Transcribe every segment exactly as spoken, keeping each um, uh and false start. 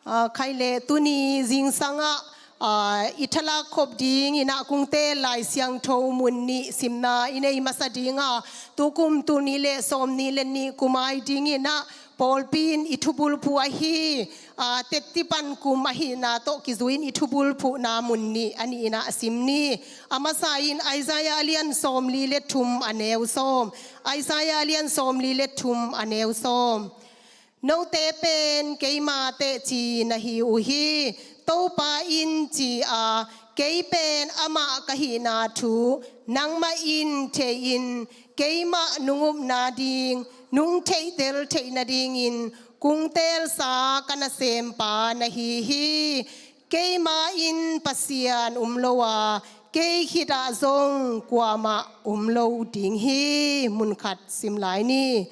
Aa, khai le tuni zingsangah, aa, i thalak khop dingin ah Kungte Lai Siangtho mun nih simna i nei masa ding a, tukum tul nih le sawm nih le nih kum ai dingin ah pawlpi in i thubulphuh ahi, aa, Teti pan kum ahihna tawh kizui in i thubulphuhna mun nih a nih in ah a sim ni. A masa in Isaiah a lian sawm li le thum a neu sawm. Isaiah a lian sawm li le thum a neu sawm. Note pen keima teci na hi uh hi. Topa in ci a, kei pen amah ka hihna thu nangmah in thei in, keimah nung upna ding, nung theihtel theih nadingin kung telsa ka nasempa na hi hi. Keima in Pasian um lo a, kei khitah zong kuamah um lo ding hi. Mun khat sim lai ni.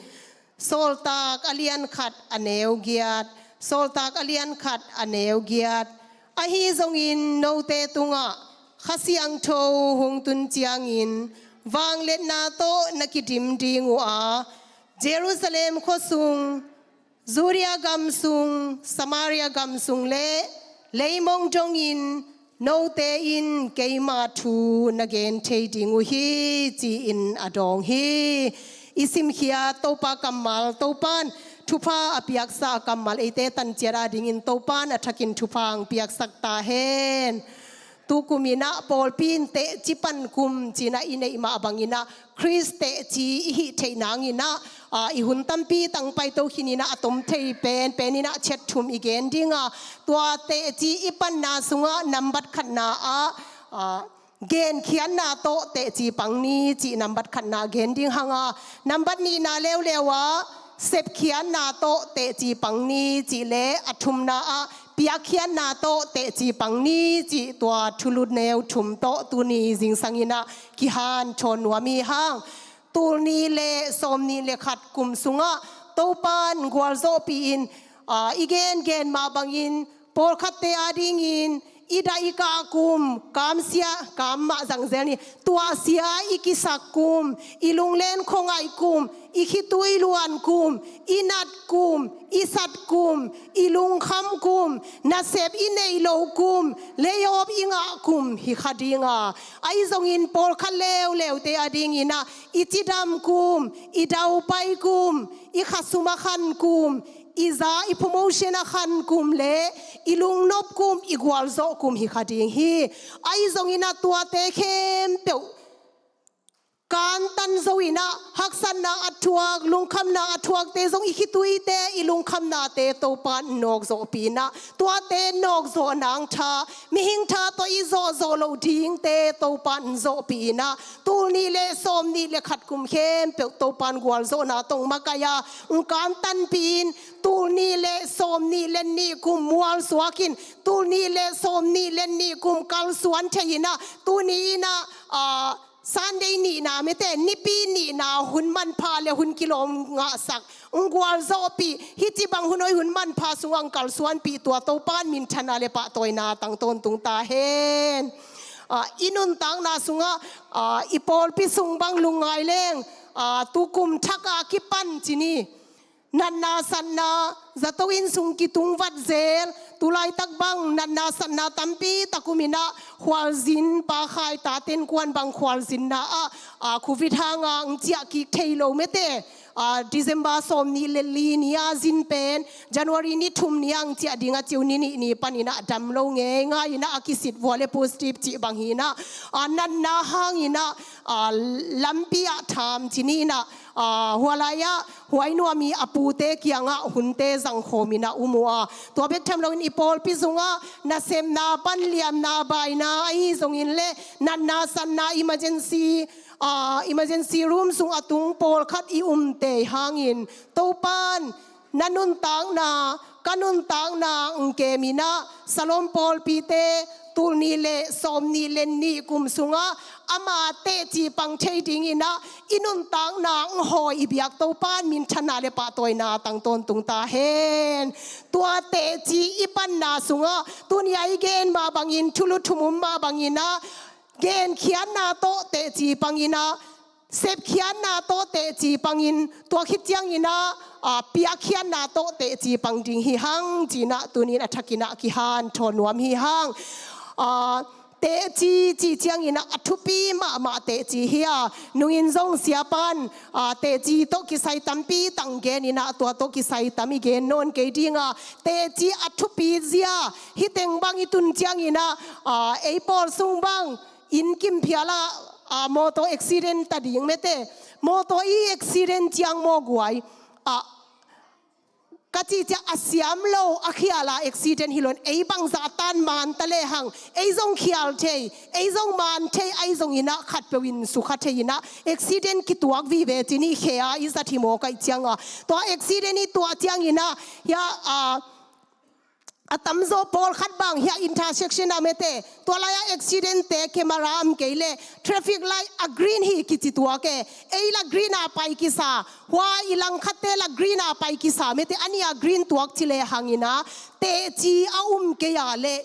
Sawltak a lian khat a neu giat. Sawltak a lian khat a neu giat. Ahi zongin note tungah Kha Siangtho hong tun ciangin vangliatna tawh na kidim ding uh a, Jerusalem khuasung, Judea gam sung, Samaria gam sung le leimong dongin note in keima thu na gen thei ding uh hi, ci-in a dawng hi. I simkhiat Topa kammal, Topan thupha a piaksa a kammal eite tanciat adingin Topan a thakin thupha hong piaksak ta hen. Tukum in ah pawlpi in teci pan kum ci-in ah i neih mah bangin ah Khrist teci i hih theih nangin ah, aa, i hun tampi tang paito khin in ah a tom thei penpen in ah ciat thum i gen ding a, tua teci i panna sungah nambat khatna ah, aa, genkhiatna tawh teci pang ni cih nambat khatna gen ding hang a, nambat nihna leuleu ah sepkhiatna tawh teci pang ni cih le a thumna ah piakkhiatna tawh teci pang ni cih tua thulu neu thum tawh tuni zingsangin ah kihanthawn nuam hi hang. Tul nih le sawm nih le khat kum sungah Topan gualzawhpih in, aa, i gengen mah bangin pawlkhatte adingin i dah i kah kum, kamsia, kam mah zangzel ni, tuahsia i kisak kum, i lunglen khuangaih kum, i khitui luan kum, i nat kum, i sat kum, i lungkham kum, nasep i neih loh kum, lei-awp i ngah kum hi kha ding a, ahi zongin pawlkhat leuleute adingin ah i cidam kum, i daupai kum, i khasum a khan kum, i za, i promotion a khan kum le i lungnop kum, i gualzawh kum hi kha ding hi. Ahi zongin ah tuate khempeuh kantan zo in ah haksatna a thuak, lungkhamna a thuakte zong i khituite, i lungkhamnate Topan nawkzawhpih in ah, tuate nawkzawh nang tha, mihing tha tawh i zawhzawh loh dingte Topan zawhpih in ah, tul nih le sawm nih le khat kum khempeuh Topan gualzawhna tawh makaih a, kantanpih in, tul nih le sawm nih le nih kum mualsuak in, tul nih le sawm nih le nih kum kalsuan thei in ah, tuni in ah, aa, Sunday nihna mete, Nipi nihna hun manpha le hun kilawm ngahsak, gualzawhpih, hih ci bang hun hoih hun manpha sungah kalsuanpih tua Topan minthanna le pahtawina tang tawntung ta hen. Aa, i nuntakna sungah, aa, i pawlpi sung bang lungngai leng, aa, tukum thak a kipan ci ni. Natna satna, zato inn sung kitung vat zel, tulaitak bang natna satna tampi tak um in ah, khualzin pakhai taten kuan bang khualzinna ah, aa, Covid hang a ang ciah kik thei lo mete, aa, December sawm nih le li ni a zin pen, January ni thum ni a ang ciah ding a ci uh, ni nih ni pan in ah dam lo ngeingai in ah a kisit vua le positive cih bang hi in ah, aa, natna hang in ah, aa, lampi ah tham ci ni in ah, aa, hua lai ah huai nuam i a pute kiangah hunte zangkhawm in ah um uh a, tua bek tham loin i pawlpi sungah nasepna pan liamna baina ahi zongin le natna satna emergency, aa, emergency room sung a tung pawlkhat i umte hangin Topan na nuntakna, ka nuntakna ang kem in ah, Salom pawlpite tul nih le sawm nih le nih kum sungah ama teci pang thei dingin ah i nuntakna ang hawi i biak Topan minthanna le pahtawina tang tawntung ta hen. Tua teci i panna sungah tuni a i gen mah bangin, thulu thum um mah bangin ah, genkhiatna tawh teci pang in ah, Sepkhiatna tawh teci pangin, tua khit ciangin ah, a, piakkhiatna tawh teci pang ding hi hang, ci-in ah tuni-in a thakin ah kihanthawn nuam hi hang. A, teci cih ciangin ah a thupi mahmah teci hi a, nungin zong siapa'n, a, teci tawh kisai tampi tang genin ah tua tawh kisai tam i gen nawn kei ding a, teci a thupi zia, hih teng bang i tun ciangin ah, a, ei pawl sung bang, inn kimphial ah, a, mawtaw accident ta ding mete. Mawtaw i accident ciang maw guai, a, ka cih ciang a siam lo, a khial a accident hi lo-in, ei bangzah tan man ta lehang, ei zong khial thei, ei zong man thei, ahi zongin ah khatpeuh in sukha thei-in ah, accident kituak vive ci-in i khe a i zat hi maw ka cih ciang a. Tua accident i tuah ciangin ah, hia, a, a tamzaw pawlkhat bang hia intersection ah mete, tua lai-ah accident-te camera om kei leh, traffic light a green hi kici tuak e, ei la green a pai kisa, hua i langkhatte la green a pai kisa mete, a nih a green tuak ci lehangin ah, teci a um kei a leh,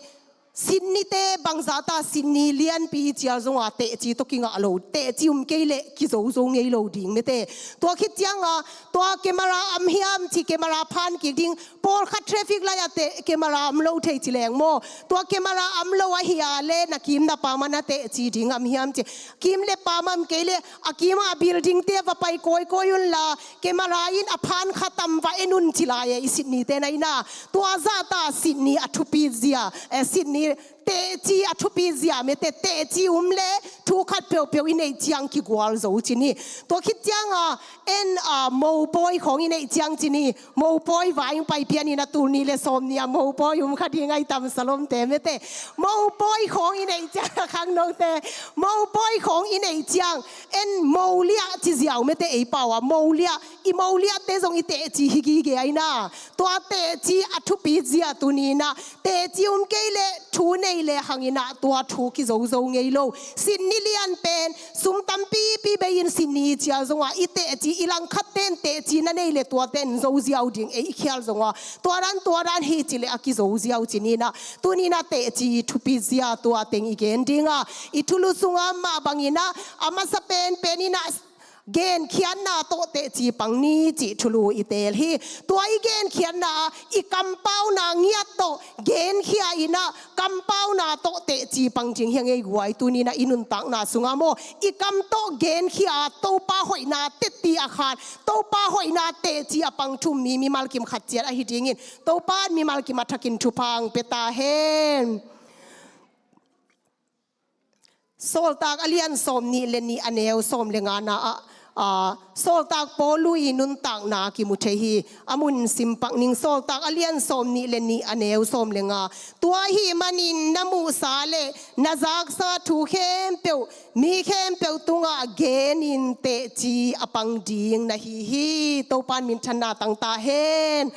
Sydney-te bangzah ta, Sydney lianpi cial zong a teci tawh kingah lo, teci um kei leh kizo zo ngei lo ding mete. Tua khit ciang a, tua camera om hiam ci camera phan kik ding, pawlkhat traffic light ah te camera om lo thei ci leng maw. Tua camera om lo ahi a leh na kim na pam ah na teci ding om hiam ci. Kim le pam om kei leh a kim a building-te va pai kawikawi un la, camera in a phan khat om va en un ci lai e i Sydney-te na in ah. Tua zah ta Sydney a thupi zia, eh, Sydney teci a thupi zia mete, teci um leh thu khat peuhpeuh i neih ciang kigual zo ci ni. Tua khit ciang a, en, a, mopawi khawng i neih ciang ci ni. Mopawi vai ong pai pian in a, tul nih le sawm nih a mopawi um kha ding ahi tam, Salomte mete. Mopawi khawng i neih ciang a, khangnote, mopawi khawng i neih ciang, en mo liah ci ziau mete ei pau a, mo liah, i mo liahte zong i teci hi gige ahi na. Tua teci a thupi zia tuni-in ah, teci um kei leh thu nei lehangin ah tua thu kizo zo ngei lo. Sydney lian pen, sum tampipi bei-in Sydney cial zong a, i teci, i langkhatte in teci na nei leh tuate in zo ziau ding, ei i khial zong a, tua dan, tua dan hi ci leh a kizo ziau ci ni-in ah, tuni-in ah teci thupi zia tua teng i gen ding a, i thulu sung ah mah bangin ah, a masa penpen in ah, genkhiatna tawh teci pang ni cih thulu i teel hi. Tua i genkhiatna ah, i kampauna ngiat tawh genkhia in ah, kampauna tawh teci pang ding hi a ngei guai, tuni-in ah i nuntakna sung ah maw, i kam tawh genkhia a, Topa hoihna teci a khan, Topa hoihna teci a pang thu-um mi, mimal kim khat ciat ahi dingin, Topa in mimal kim a thakin thupha ong pia ta hen. Sawltak a lian sawm nih le nih a neu sawm le nga na ah, a, Sawltak Paulu i nuntakna kimu thei hi. A mun sim pak ning, Sawltak a lian sawm nih le nih a neu sawm le nga. Tua ahih manin na muhsa le na zaksa thu khempeuh mi khempeuh tungah genin teci a pang ding na hi hi. Topa in minthanna tang ta hen.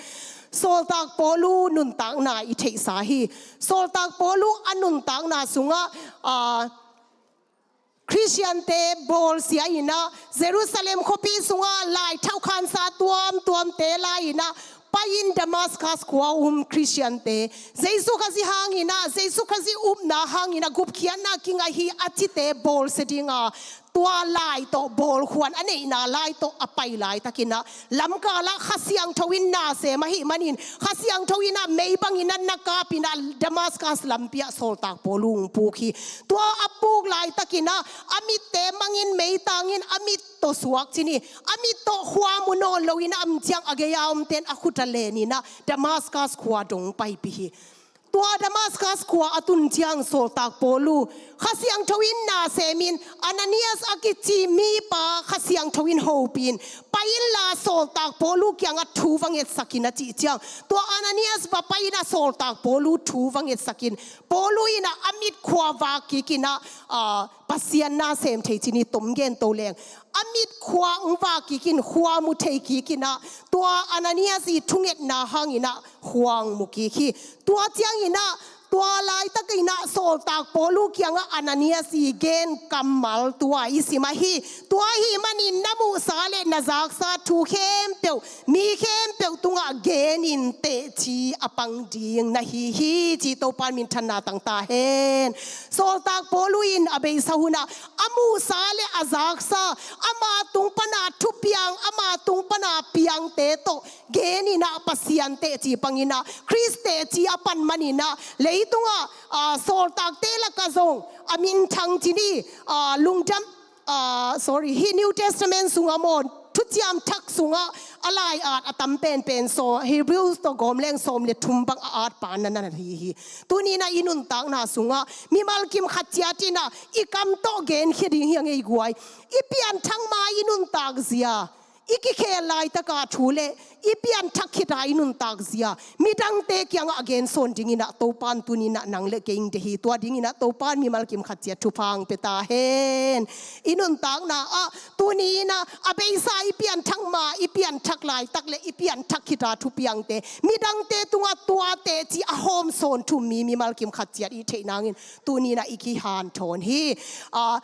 Sawltak Paulu nuntakna i theihsa hi. Sawltak Paulu a nuntakna sungah, a, Khristiante bawlsia in ah, Jerusalem khuapi sungah lai thau khansa tuamtuamte la in ah, pai-in Damascus khua um Khristiante, Jesu Khazih hangin ah, Jesu Khazih upna hangin ah gupkhiatna kingah hi a cite bawlsia ding a, tua lai tawh bawlkhuan a neihna lai tawh a pai laitakin ah, lamkal ah Kha Siangtho in na sem ahih manin, Kha Siangtho in ah mei bangin ah na kap in ah, Damascus lampi ah Sawltak Paulu ong puk hi. Tua a puk laitakin ah, a mitte mangin, mei tangin, a mit tawh suak ci ni, a mit tawh khua mu nawn lo in ah, a om ciang a gei a omte in a khut ah len in ah, Damascus khua dong paipih hi. Tua Damascus khua a tun ciang Sawltak Paulu, Kha Siangtho in na semin, Ananias a kici mipa Kha Siangtho in hopih in, pai inla Sawltak Paulu kiangah thu va ngetsak in a cih ciang, tua Ananias va pai in ah Sawltak Paulu thu va ngetsak in, Paulu in ah a mit khua vak kik in ah, a, Pasian na sem thei ci ni, tom gen to leng. A mit khua ong vak kik in, khua mu thei kik in ah, tua Ananias i thungetna hangin ah khua ong mu kik hi. Tua ciangin ah Tua laitakin ah sawltak Paul uh kiangah Ananias i gen kammal tua i sim ahi. Tua ahih manin na muhsa le na zaksa thu khempeuh mi khempeuh tungah genin teci a pang ding na hi hi, ci Topa in minthanna tang ta hen. Sawltak Paul uh in a beisa hunah a muhsa le a zaksa, ama tung pana thupiang, ama tung pana piangte tawh genin ah Pasian teci pangin ah, Khrist teci a pan manin ah, leitungah, ah, sawltakte lakah zong a minthang ci ni, ah, lungdam, ah, sorry, hih New Testament sungah maw, Thuciam Thak sungah a lai-at a tam penpen sawm, Hebrews tawh gawm leng sawm le thum bang a at pa na na hi hi. Tuni-in ah i nuntakna sungah mimal kim khat ciat in ah i kam tawh genkhia ding hi hang ei guai. I pianthak ma i nuntak zia, i kikhel laitaka thu le i pianthak khita i nuntak zia midangte kiangah a gensawn dingin ah Topa in tuni-in ah nang le kei hong deih hi. Tua dingin ah Topa in mimal kim khat ciat thupha hong pia ta hen. I nuntakna ah tuni-in ah a beisa i pianthak ma, i pianthak laitak le i pianthak khita thupiangte midangte tungah tua teci a hawmsawn thu-um mi mimal kim khat ciat i theih nangin tuni-in ah i kihanthawn hi. Ah,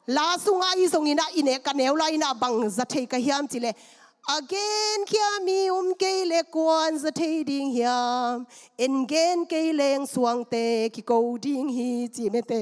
La sungah i zongin ah i ne ka neu lai-in ah bang za thei ka hiam cih leh, a genkhia mi um kei leh kua'n za thei ding hiam? En gen kei leng suangte kiko ding hi, ci mete.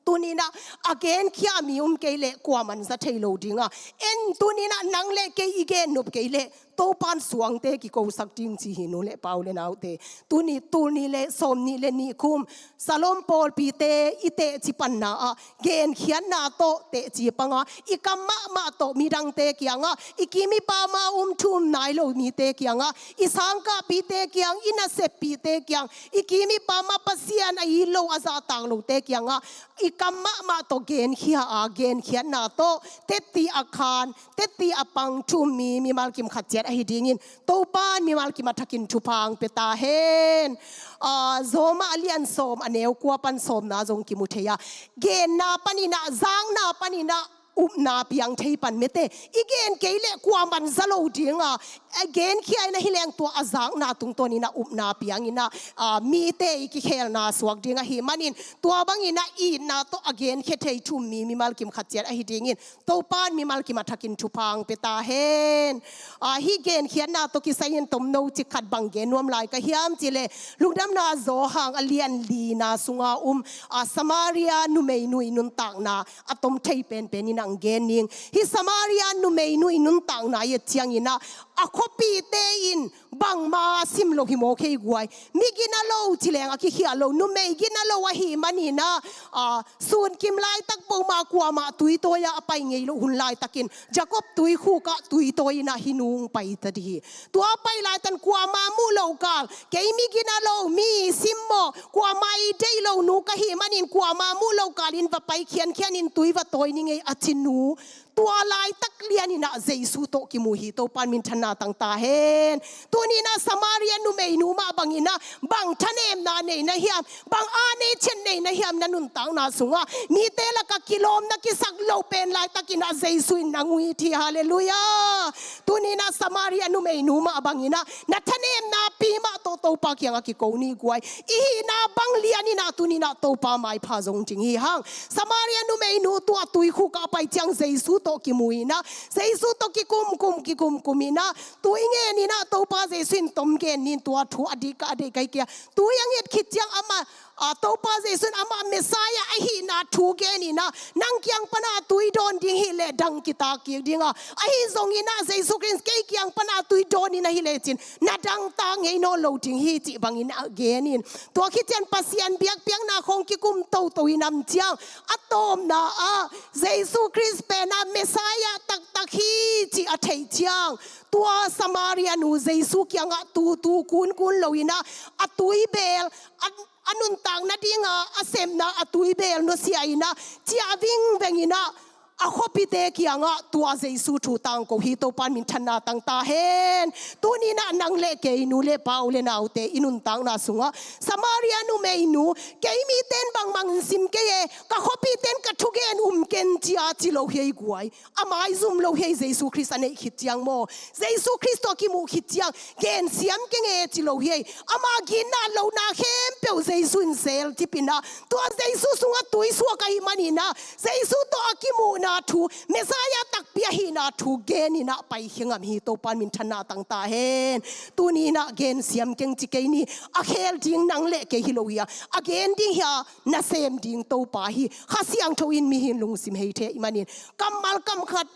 Tuni-in ah a genkhia mi um kei leh kuaman za thei lo ding a, en tuni-in ah nang le kei i gen nop kei leh Topa in suangte kikosak ding ci hi, nu le pa, u le naute. Tuni, tul nih le sawm nih le nih kum Salom pawlpite i teci panna ah genkhiatna tawh teci pang a, i kam mahmah tawh midangte kiangah, i kim i pam ah um thu-um nai lo mite kiangah, i sangkahpihte kiang, i naseppihte kiang, i kim i pam ah Pasian a it lo, a zahtak lote kiangah i kam mahmah tawh genkhia a, genkhiatna tawh teci a khan, teci a pang thu-um mi mimal kim khat ciat ahi dingin Topa in mimal kim a thakin thupha hong pia ta hen. Ah, Rom ah a lian sawm, a neu kua pan sawmna zong kimu thei a, genna panin ah, zakna panin ah upna piang thei pan mete. I gen kei leh kuaman za lo ding a, a genkhia in ahi leng tua a zakna tungtawnin ah upna piangin ah, ah, mite i kikhelna suak ding ahih manin, tua bangin ah itna tawh a genkhia thei thu-um mi mimal kim khat ciat ahi dingin Topa in mimal kim a thakin thupha hong pia ta hen. Ah, hih genkhiatna tawh kisai-in tomno cik khat bang gen nuam lai ka hiam cih leh, Lungdamna Johan a lian lina sunga um, ah, Samaria numeinu i nuntakna a tom thei penpenin hong gen ning. Hih Samaria numeinu i nuntakna i et ciangin ah, a khuapihte in bangmah sim lo hi mawk ei guai. Mi gina lo ci leng a kikhia lo, numei gina lo ahih manin ah, ah, sunkim laitak peuhmah kuamah tui tawi-ah a pai ngei loh hun laitakin Jakob tuikhuk ah tui tawi-in ah hih nu hong pai ta ding hi. Tua pai laitak kuamah muh loh kal, kei mi gina lo, mi simmaw, kuamah i deih lo nu ka hih manin kuamah muh loh kalin va pai khiankhianin tui va tawi ning ei, a ci nu. Tua laitak lianin ah Jesu tawh kimu hi. Topa in minthanna tang ta hen. Tuni-in ah Samaria numeinu mah bangin ah bang thanemna nei na hiam, bang a nei chet nei na hiam, na nuntakna sungah mite lakah kilawmna kisak loh pen laitakin ah Jesu in nang hong it hi. Halleluiah. Tuni-in ah Samaria numeinu mah bangin ah na thanemna pi mah tawh Topa kiangah kiko ni guai. I hihna bang lianin ah tuni-in ah Topa maipha zong ding hi hang. Samaria numeinu tua tuikhuk ah a pai ciang Jesu tawh kimu in ah, Jesu tawh kikumkum, kikumkum in ah, tui ngen in ah Topa Jesu in tom gen ning, tua thu a deih ka, a deih ka hi kei a. Tui hong et khit ciang amah, ah, Topa Jesu in amah Messiah ahihna thu gen in ah, nang kiang pan ah tui dawn ding hi leh dang kitak kik ding a, ahi zongin ah Jesu Khrist kei kiang pan ah tui dawn in ahi lecin na dangtak ngei nawn lo ding hi, cih bangin a gen in. Tua khit ciang Pasian biakpiakna khawng kikum toto in a om ciang, a tawpna ah Jesu Khrist pen ah Messiah taktak hi cih a theih ciang, tua Samaria nu Jesu kiangah tutu kunkun lo in ah, a tuibeel, a, a nuntak nadinga a sepna a tuibeel nusia in ah, ciah vingveng in ah, a khuapite kiangah tua Jesu thu tangko hi. Topa'n minthanna tang ta hen. Tuni-in ah nang le kei, nu le pa, u le naute, i nuntakna sungah Samaria numeinu, kei mite'n bangmah in sim kei e, ka khuapite'n ka thugen um ken, ci-a ci lo hi ei guai. A maizum lo hi ei, Jesu Khrist a neih khit ciang maw. Jesu Khrist tawh a kimuh khit ciang, gen siam keng e, ci lo hi ei. Ama gitna lohna khempeuh Jesu in selcip in ah, tua Jesu sungah tuisuak ahih manin ah, Jesu tawh a kimuhna thu, Messiah takpi ahihna thu gen in ah paikhia ngam hi. Topa'n minthanna tang ta hen. Tuni-in ah gen siam keng ci kei ni. A khel ding nang le kei hi lo hi a, a gen ding hi a, nasem ding Topa hi. Kha Siangtho in mihing lungsim hei thei ahih manin, kammal kam khat,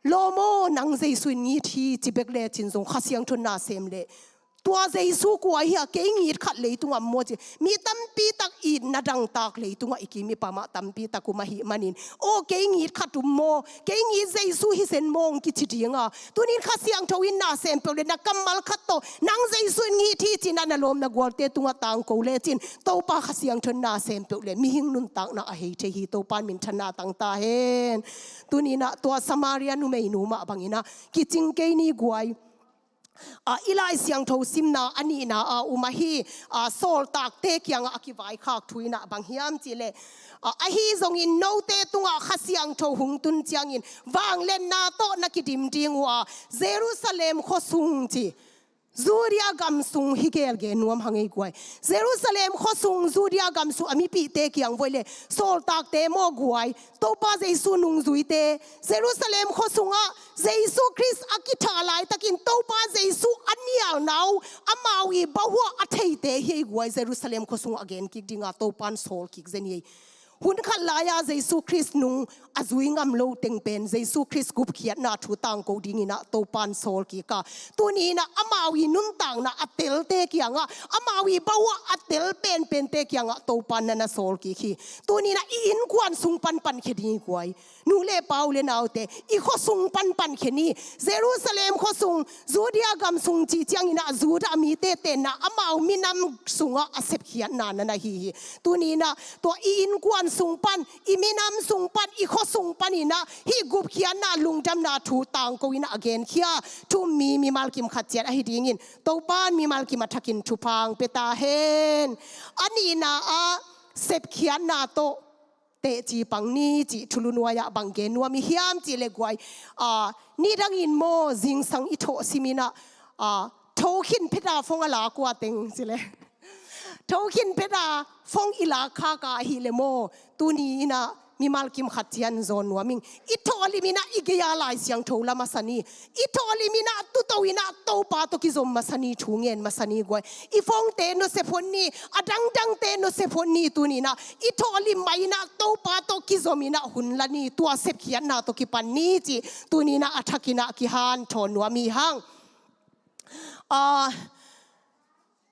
lawm aw, nang Jesu in ngit hi, ci bek lecin zong Kha Siangtho in na sem leh, tua Jesu kua hi a, kei ngit khat leitungah om maw ci. Mi tampi tak itna dangtak leitungah i kim i pam ah tampi tak um ahih manin, aw, kei ngit khat um maw, kei ngit Jesu hi sen maw, hong kici ding a. Tuni-in Kha Siangtho in na sem peuh leh, na kammal khat tawh nang Jesu in ngit hi, ci-in ah na lawm na gualte tungah tangko lecin, Topa Kha Siangtho in na sem peuh leh, mihing nuntakna a hei thei hi. Topa'n minthanna tang ta hen. Tuni-in ah tua Samaria numeinu mah bangin ah kicing kei ni guai. Ah, i Lai Siangtho simna a nihna ah um ahi, ah, sawltakte kiangah a kivaikhak thu in ah bang hiam cih leh, ah, ahi zongin note tungah Kha Siangtho hong tun ciangin vangliatna tawh na kidim ding uh a, Jerusalem khuasung ci, Judea gam sung hi, gelgel nuam hang ei guai. Jerusalem khuasung, Judea gam sung, a mipihte kiang voi leh, sawltakte maw guai, Topa Jesu nungzuite, Jerusalem khuasungah Jesu Khrist a kithah laitakin Topa Jesu a nialna uh, amau i bauhhuah a theite hi ei guai. Jerusalem khuasungah a gen kik ding a, Topa'n sawl kik zen hi ei. Hun khat lai-a Jesu Khrist nung a zui ngam lo teng pen Jesu Khrist gupkhiatna thu tangko dingin ah Topa'n sawl kik a, tuni-in ah amau i nuntakna a telte kiangah, amau i bauhhuah a tel penpente kiangah Topa'n na na sawl kik hi. Tuni-in ah i innkuan sung pan pankhia ding hi guai. Nu le pa, u le naute, i khuasung pan pankhia ni. Jerusalem khuasung, Judea gam sung cih ciangin ah Judah mite tenna, amau minam sungah a sepkhiatna na na hi hi. Tuni-in ah tua i innkuan sung pan, i minam sung pan, i khuasung panin ah hih gupkhiatna lungdamna thu tangko in ah a genkhia thu mi, mimal kim khat ciat ahi dingin, Topa'n mimal kim a thakin thupha hong pia ta hen. A nihna ah sepkhiatna tawh teci pang ni cih thulu nuai-ah bang gen nuam i hiam cih leh guai, ah, nidangin maw, zingsang i thawh simin ah, ah, thokhin phet a phone a lak uh a teng cih leh, thokhin phet a phone i lak khak a ahih leh maw, tuni-in ah mimal kim khat ciat zawn nuam ing. I thawh limin ah i gei-a Lai Siangtho la masa ni. I thawh limin ah tuto in ah Topa tawh kizom masa ni, thu ngen masa ni guai. I phone-te nusia phot ni, a dangdangte nusia phot ni. Tuni-in ah i thawh lim mah in ah Topa tawh kizom in ah hun la ni, tua sepkhiatna tawh kipan ni cih tuni-in ah a thakin ah kihanthawn nuam hi hang. Ah,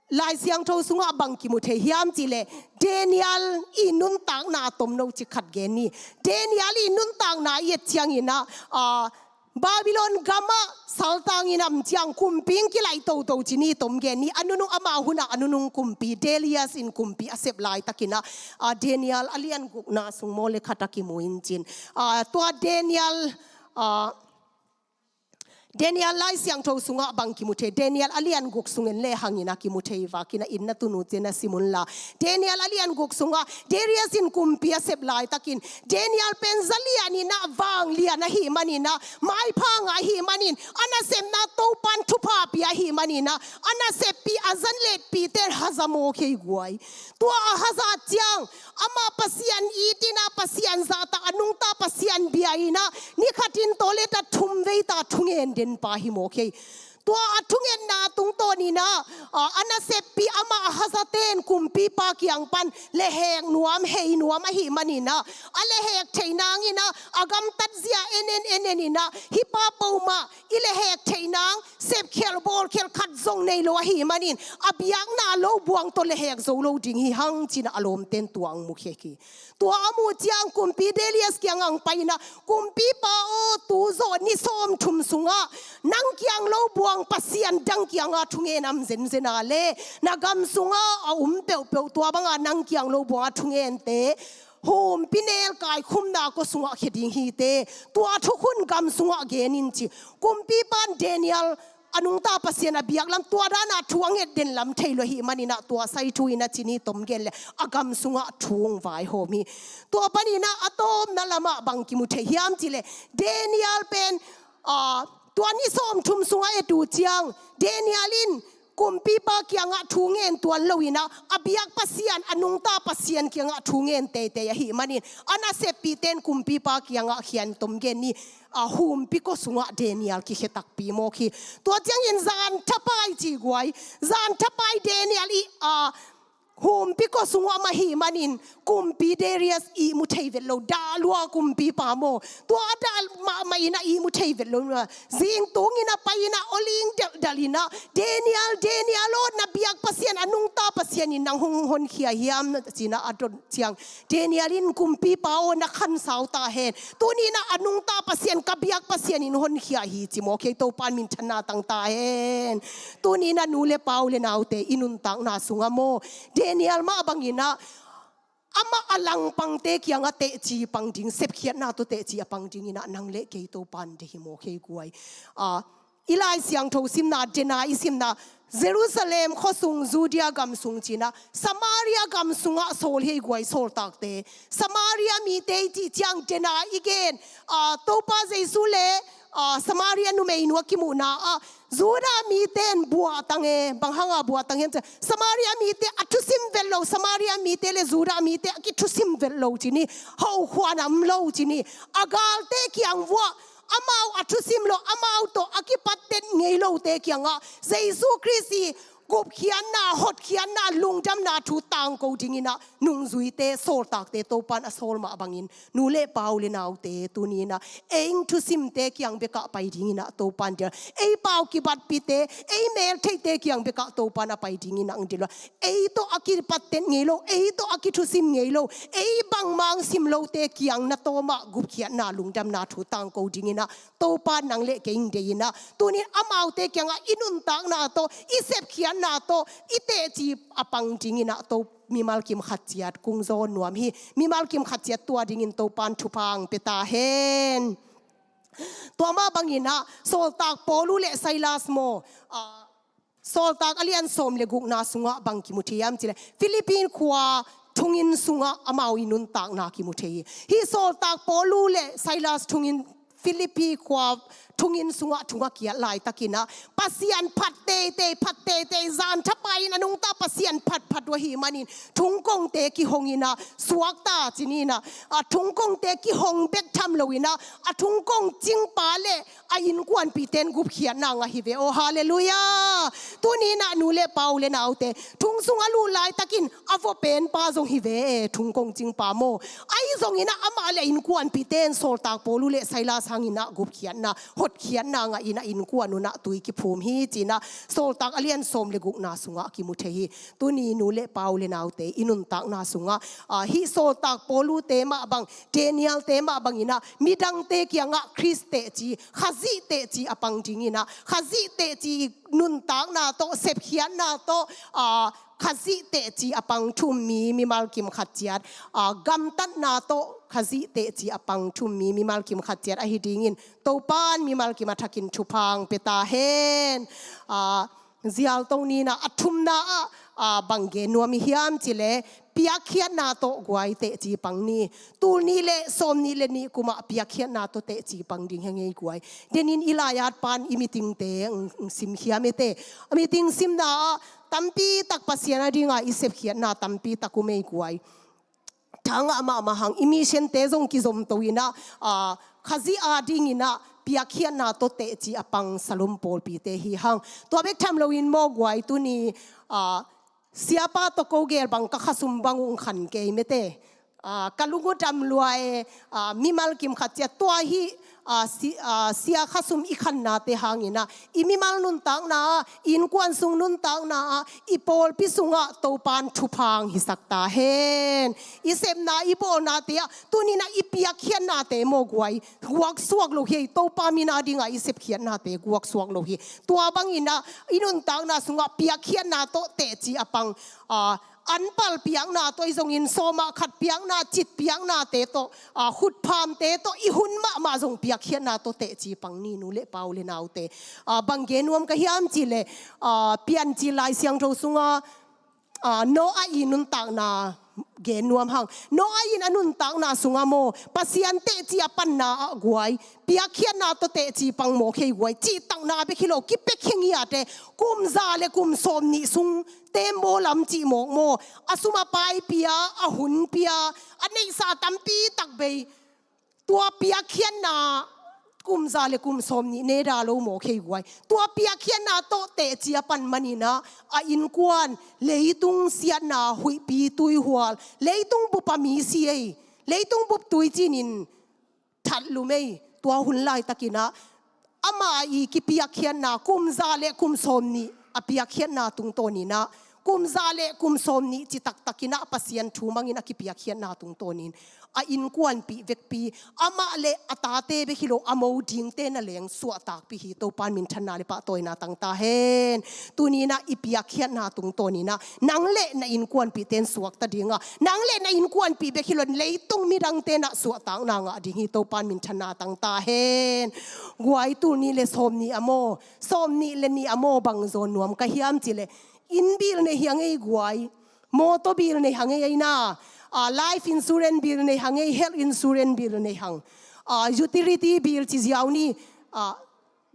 Lai Siangtho sungah bang kimu thei hiam cih leh, Daniel i nuntakna tomno cik khat gen ni. Daniel i nuntakna i et ciangin ah, ah, Babylon gamah saltang in a om ciang kumpi hong kilaih toto ci ni, tom gen ni. A nunung, ama hunah a nunung kumpi, Darius in kumpi a sep laitakin ah, ah, Daniel a lian gukna sung maw, le khat ah kimu in cin. Ah, tua Daniel, ah, Daniel Lai Siangtho sungah bang kimu thei, Daniel a lian guk sungin le hangin ah kimu thei, vakin ah inn na tun uh ciang na sim un la. Daniel a lian guk sungah Darius in kumpi a sep laitakin, Daniel pen za lianin ah, vanglian ahih manin ah, maipha ngah ahih manin, a nasepna Topa'n thupha pia ahih manin ah, a naseppi, a za lianpite haza mawk hi ei guai. Tua a haza ciang, ama Pasian itin ah, Pasian zahtak, a nungta Pasian bia in ah, ni khatin tawh le ta thum vei ta thungen den pa hi mawk hi ei. Tua a thungetna tungtawnin ah, a, a naseppi, ama a hazate'n kumpipa kiang pan lehhek nuam, hei nuam ahih manin ah, a lehhek theih nangin ah, a gamtat zia en en en en in ah, hih pa pawlmah i lehhek theih nang, sepkhial bawlkhial khat zong nei lo ahih manin, a biakna lo buang tawh lehhek zo lo ding hi hang, ci-in ah a lawmte'n tua hong mukhia hi. Tua a muh ciang kumpi Darius kiangah hong pai in ah, kumpipa aw, tu zawh ni sawmthum sungah nang kiang lo buang pasian dang kiangah thungen om zenzen a leh, na gam sungah a om peuhpeuh tua banga nang kiang lo buanga thungente Humpi nel kaikhumna kua sungah khia ding hi teh, tua thukhun gam sungah gen in ci. Kumpipa in Daniel a nungta Pasian a biak lam, tua dana thu a nget den lam thei lo ahih manin ah, tua sai thu in a ci ni, tom gen leh a gam sungah thu hong vaihawm hi. Tua panin ah a tawpna lamah bang kimu thei hiam cih leh, Daniel pen, ah, tua ni sawmthum sungah et uh ciang, Daniel in kumpipa kiangah thu ngen tuan lo in ah, a biak Pasian, a nungta Pasian kiangah thu ngen teitei ahih manin, a naseppihte in kumpipa kiangah khia in, tom gen ni, ah, humpi kua sungah Daniel kikhia takpi mawk hi. Tua ciangin zan thapai ci guai, zan thapai Daniel i, ah, humpi kua sungah mah ahih manin, kumpi Darius ihmu thei vet lo, dah lua kumpipa maw. Tua a dah mahmah in ah ihmu thei vet lo. Zingtung in a pai in ah, awling deldel in ah, Daniel, Daniel aw, na biak Pasian, a nungta Pasian in nang hong honkhia hiam, ci in ah a dot ciang, Daniel in, kumpipa aw, na khansau ta hen. Tuni in ah a nungta Pasian, ka biak Pasian in honkhia hi ci mawk hi. Topa in minthanna tang ta hen. Tuni in ah nu le pa, u le naute, i nuntakna sungah maw, Daniel mah bangin ah, amah a langpangte kiangah teci pang ding, sepkhiatna tawh teci a pang dingin ah nang le kei Topa in deih hi mawk hi guai. Ah, i Lai Siangtho simna, dena i simna, Jerusalem khuasung, Judea gam sung ci in ah, Samaria gam sungah sawl hi guai sawltakte. Samaria mite i cih ciang dena i gen, ah, Topa Jesu le, ah, Samaria numeinu a kimuhna ah, Judah mite in buahtang e, bang hanga buahtang hiam cih leh, Samaria mite a thusim vet lo, Samaria mite le Judah mite a kithusim vet lo ci ni, hokhuan a om lo ci ni, a galte kiang vuah, amau a thusim lo, amau tawh a kipattet ngei lote kiangah Jesu Khrist i gupkhiatna, hotkhiatna, lungdamna thu tangko dingin ah nungzuite, sawltakte Topa in a sawl mah bangin, nu le pa, u le naute, tuni in ah ei thusimte kiang bekah pai dingin ah Topa in deih. Ei pau kibatpihte, ei meltheihte kiang bekah Topa in a pai dingin ah hong deih. Ei tawh a kipattet ngei lo, ei tawh a kithusim ngei lo, ei bangmah hong sim lote kiang na tawmah gupkhiatna, lungdamna thu tangko dingin ah Topa in nang le kei hong deih in ah, tuni in amaute kiangah i nuntakna tawh, i sepkhiatna tawh, i teci a pang dingin ah, to mimal kim khat ciat kong zawn nuam hi. Mimal kim khat ciat tua dingin Topa in thupha hong pia ta hen. Tua mah bangin ah, sawltak Paulu le Silas maw, ah, Sawltak a lian sawm le gukna sungah bang kimu thei hiam cih leh, Philippi khua thonginn sungah amau i nuntakna kimu thei hi. Hih sawltak Paulu le Silas thonginn, Philippi khua thonginn sungah thong a kiat laitakin ah, Pasian phat teitei, phat teitei, zan thapai in a nungta Pasian phat phat uh ahih manin, thongkongte kihong in ah, suak ta ci ni in ah, a thongkongte kihong bek tham lo in ah, a thongkong cingpa le a innkuanpihte in gupkhiatna ngah hi ve aw. Halleluiah. Tuni in ah nu le pa, u le naute, thong sung a lut laitakin a vua penpa zong hi ve e, thongkong cingpa maw. Ahi zongin ah amah le a innkuanpihte in sawltak Paulu le Silas hangin ah gupkhiatna, hotkhiatna ngah in ah innkuan un ah tui kiphum hi ci in ah, sawltak a lian sawm le gukna sungah kimu thei hi. Tuni nu le pa, u le naute, i nuntakna sungah, ah, hih sawltak Paulute mah bang, Danielte mah bangin ah, midangte kiangah Khrist teci, Khazih teci a pang dingin ah, Khazih teci nuntakna tawh, sepkhiatna tawh, ah, Khazih teci a pang thum mi, mimal kim khat ciat, ah, gamtatna tawh Khazih teci a pang thum mi, mimal kim khat ciat ahi dingin, Topa in mimal kim a thakin thupha hong pia ta hen. Ah, zial to ni in ah, a thumna ah, ah, bang gen nuam i hiam cih leh, piakkhiatna tawh guai teci pang ni. Tul nih le sawm nih le nih kum ah piakkhiatna tawh teci pang ding hi ing ei guai. Denin i lai-at pa in i meetingte hong, hong simkhia mete. A meeting simna ah tampi tak Pasian a dingah i sepkhiatna tampi tak om ei guai. Thangah mahmah hang, i missionte zong kizomto in ah, ah, Khazih a dingin ah piakkhiatna tawh teci a pang Salom pawlpite hi hang. Tua bek tham loin maw guai, tuni, ah, siapa tawh ko gel bang ka khasum bang uh hong khan kei mete. Ah, ka lung uh dam lua e, ah, mimal kim khat ciat tua hih, ah, si-, ah, sia khasum i khannate hangin ah, i mimal nuntakna ah, i innkuan sung nuntakna ah, i pawlpi sungah Topa in thupha hong hisak ta hen. I sepna, i bawlnate ah, tuni in ah i piakkhiatnate maw guai, guaksuak lo hi ei, Topa min a dingah i sepkhiatnate guaksuak lo hi. Tua bangin ah i nuntakna sungah piakkhiatna tawh teci a pang, ah, anpal piakna tawh, ahi zongin sawmah khat piakna, cit piaknate tawh, a, khutphamte tawh, i hun mahmah zong piakkhiatna tawh teci pang ni, nu le pa, u le naute. A, bang gen nuam ka hiam cih leh, a, Piancil Lai Siangtho sunga, a, Noah i nuntakna gen nuam hang. Noah in a nuntakna sungah maw, Pasian teci a panna ah guai, piakkhiatna tawh teci pang mawk hi guai, cihtakna bek hi lo, kipia khe ngiate, kum za le kum sawmnih sung te maw lam cih mawk maw, a sum a pai pia, a hun pia, a neihsa tampi tak bei, tua piakkhiatna kum za le kum sawmnih ne da lo mawk hi guai. Tua piakkhiatna tawh teci a pan manin ah, a innkuan, leitung siatna, huihpi tuihual, leitung bup a mi si ei, leitung bup tuicin in that lum ei. Tua hun laitakin ah, amah i kipiakkhiatna, kum za le kum sawmnih a piakkhiatna tungtawnin ah, kum za le kum sawmnih ci taktakin ah Pasian thu mangin a kipiakkhiatna tungtawnin a innkuanpih vekpi, amah le a tate bek hi lo, a mo dingte na leng suahtakpih hi. Topa in minthanna le pahtawina tang ta hen. Tuni-in ah i piakkhiatna tungtawnin ah nang le na innkuanpihte in suakta ding a, nang le na innkuanpih bek hi lo, leitung midangte in ah suahtakna ngah ding hi. Topa in minthanna tang ta hen. Guai, tul nih le sawmnih a maw, sawmnih le nih a maw, bang zawn nuam ka hiam cih leh, inn bill nei hi hang ei guai, motor bill nei hang ei, ei na, a, life insurance bill nei hang ei, health insurance bill nei hang, a, utility bill ci ziau ni, a,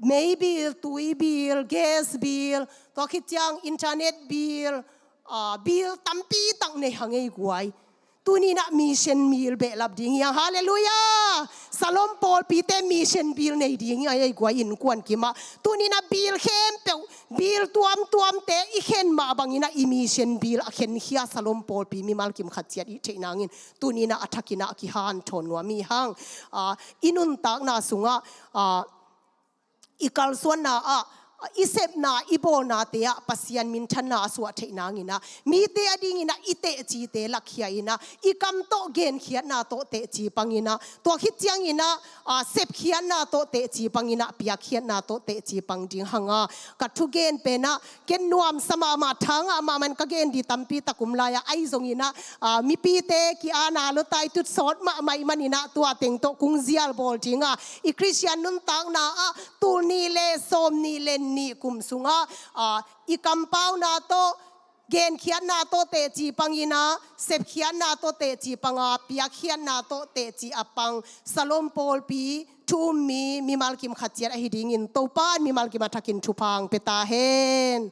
mei bill, tui bill, gas bill, tua khit ciang internet bill, a, bill tampi tak nei hang ei guai. Tuni-in ah mission bill behlap ding hi hang. Halleluiah! Salom pawlpite mission bill nei ding hi hang ei guai, innkuan kim ah. Tuni-in ah bill khempeuh, bill tuamtuamte i khen mah bangin ah i mission bill a khenkhia Salom pawlpi mimal kim khat ciat i theih nangin, tuni-in ah a thakin ah kihanthawn nuam hi hang. A, i nuntakna sungah, a, i kalsuanna ah, i sepna, i bawlnate ah Pasian minthanna a suah theih nangin ah, mite adingin ah i tehcite lakhia in ah, i kam tawh genkhiatna tawh tehci pang in ah, tua khit ciangin ah, a, sepkhiatna tawh tehci pang in ah, piakkhiatna tawh tehci pang ding hang a, ka thugen pen ah, ken nuamsa mahmah, tha ngah mahmah in ka gen ding tampi tak um lai a, ahi zongin ah, a, mipite ki-ana lua tai, tut sawt mahmah ahih manin ah, tua teng tawh kong zial bawl ding a, i Khristian nuntakna ah tul nih le sawmnih le nih kum sungah, a, i kampauna tawh, genkhiatna tawh tehci pang in ah, sepkhiatna tawh tehci pang a, piakkhiatna tawh tehci a pang Salom pawlpi thu um mi mimal kim khat ciat ahi dingin Topa in mimal kim a thakin thupha hong pia ta hen.